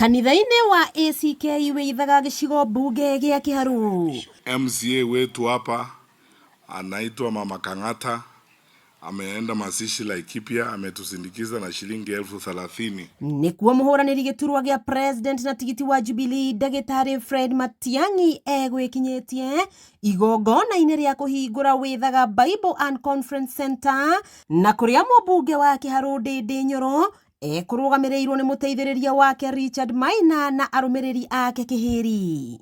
Kanitha-inĩ wa ACK wĩ gĩcigo mbunge gĩa Kiharu. MCA wetu hapa anaitwa Mama Kang'ata ameenda mazishi Laikipia, ametusindikiza na shilingi 30,000. Nĩkuo mũhũranĩri gĩturwa gĩa president na tigiti wa Jubilee ndagĩtarĩ Fred Matiang'i egwĩkinyĩtie igongona-inĩ rĩa kũhingũra Wĩthaga Bible and Conference Center na kũrĩa mũmbunge wa Kĩharũ Ndĩndĩ Nyoro ekũrũgamĩrĩirwo nĩ mũteithĩrĩria wake Richard Maina na arũmĩrĩri ake Kĩhĩri.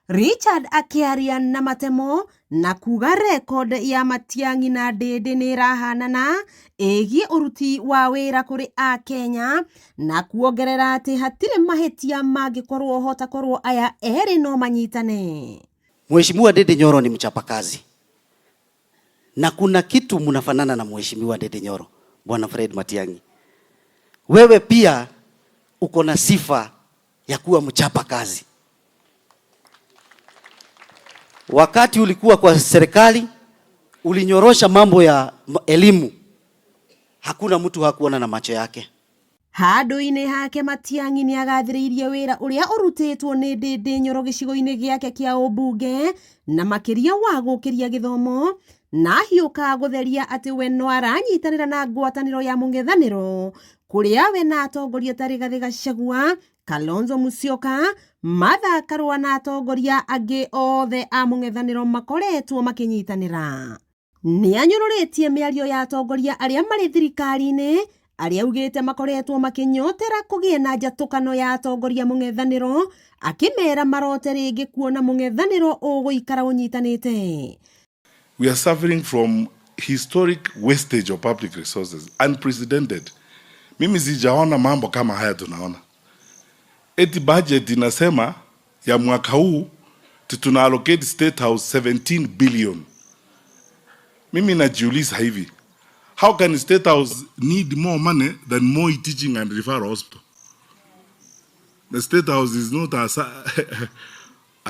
Richard akĩaria na matemo na kuga record ya Matiang'i na Ndĩndĩ nĩ ĩrahanana ĩgiĩ ũruti wa wĩra kũrĩ akenya na kuongerera atĩ hatirĩ mahĩtia mangĩkorwo hota korwo aya erĩ no manyitane. Mheshimiwa Ndindi Nyoro ni mchapakazi na kuna kitu mnafanana na Mheshimiwa Ndindi Nyoro, Bwana Fred Matiang'i. Wewe pia uko na sifa ya kuwa mchapakazi. Wakati ulikuwa kwa serikali ulinyorosha mambo ya elimu, hakuna mtu hakuona na macho yake. Handũ-inĩ hake Matiang'i nĩ agathĩrĩirie wĩra ũrĩa ũrutĩtwo nĩ Ndĩndĩ Nyoro gĩcigo-inĩ gĩake kĩa ũmbunge na makĩria wa gũkĩria gĩthomo na ahiũka gũtheria atĩ we no aranyitanĩra na ngwatanĩro ya mũng'ethanĩro kũrĩa we na atongoria ta Rigathĩ Gachagua, Kalonzo Musyoka, Martha Karua na atongoria angĩ othe a mũng'ethanĩro makoretwo makĩnyitanĩra. Nĩ anyũrũrĩtie mĩario ya atongoria arĩa marĩ thirikari-inĩ arĩa augĩte makoretwo makĩnyotera kũgĩe na njatũkano ya atongoria mũng'ethanĩro akĩmera marote rĩngĩ kuona mũng'ethanĩro ũgũikara ũnyitanĩte. We are suffering from historic wastage of public resources, unprecedented. Mimi sijaona mambo kama haya tunaona. Eti budget inasema ya mwaka huu tuna allocate State House 17 billion. Mimi najiuliza hivi, how can State House need more money than Moi Teaching and Referral Hospital? The State House is not a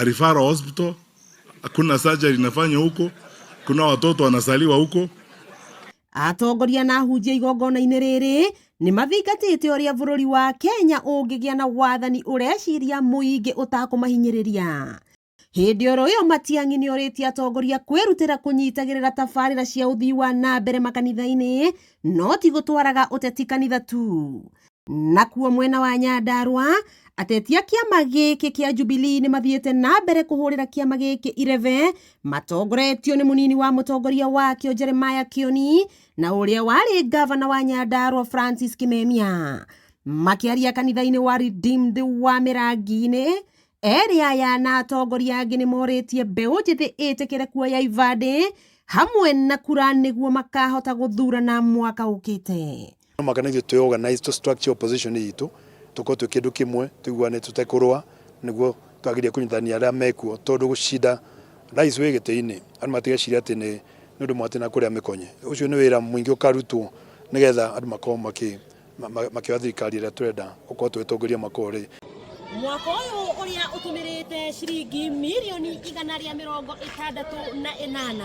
referral hospital. Hakuna surgery inafanywa huko, kuna watoto wanazaliwa huko. Atongoria na ahunjia igongona-inĩ rĩrĩ nĩ mathingatĩte ũrĩa bũrũri wa Kenya ũngĩgĩa na wathani ũreciria mũingĩ ũtakũmahinyĩrĩria. Hĩndĩ oro ĩyo Matiang'i nĩ orĩtie atongoria kwĩrutĩra kũnyitagĩrĩra tabarĩra cia ũthii wa na mbere makanitha-inĩ no ti gũtwaraga ũteti kanitha tu. Nakuo mwena wa Nyandarua ateti a kĩama gĩkĩ kĩa Jubilee nĩ mathiĩte na mbere kũhũrĩra kĩama gĩkĩ irebe matongoretio nĩ mũnini wa mũtongoria wakĩo Jeremiah Kioni na ũrĩa warĩ ngavana wa Nyandarua Francis Kimemia. Makĩaria kanitha-inĩ wa Redeemed wa Mĩrangi-inĩ erĩ aya na atongoria angĩ nĩ morĩtie mbeũ njĩthĩ ĩtĩkĩre kuoya ibandĩ hamwe na kura nĩguo makahota gũthurana mwaka ũkĩte. No mũhaka na ithuĩ twĩ organize tũ structure opposition itũ tũkorwo twĩ kĩndũ kĩmwe tũiguane tũtekũrũa nĩguo twagĩrĩire kũnyitania arĩa mekuo tondũ gũcinda rais wĩ gĩtĩ-inĩ andũ matigeciria atĩ nĩ ũndũ mwatĩ na kũrĩa mĩkonye. Ũcio nĩ wĩra mũingĩ ũkarutwo nĩgetha andũ makorwo makĩoya thirikari ĩrĩa tũrenda gũkorwo tũgĩtongoria mwaka ũrĩ. Mwaka ũyũ ũrĩa ũtũmĩrĩte ciringi mirioni 168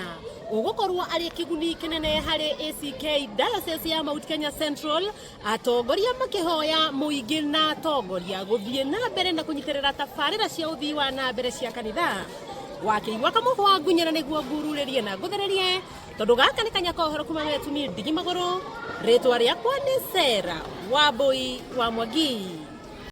ũgũkorwo arĩ kĩguni kĩnene harĩ ACK Diocese ya Mount Kenya Central, atongoria makĩhoya mũingĩ na atongoria gũthiĩ na mbere na kũnyitĩrĩra tabarĩra cia ũthii wa na mbere cia kanitha. Wakĩigua kamũhwa ngunyĩra nĩguo ngururĩrie na ngũthererie tondũ gaka nĩ kanya ka ũhoro kuma metumi ndigi magũrũ. Rĩtwa rĩakwa nĩ Sarah Wambui wa Mwangi.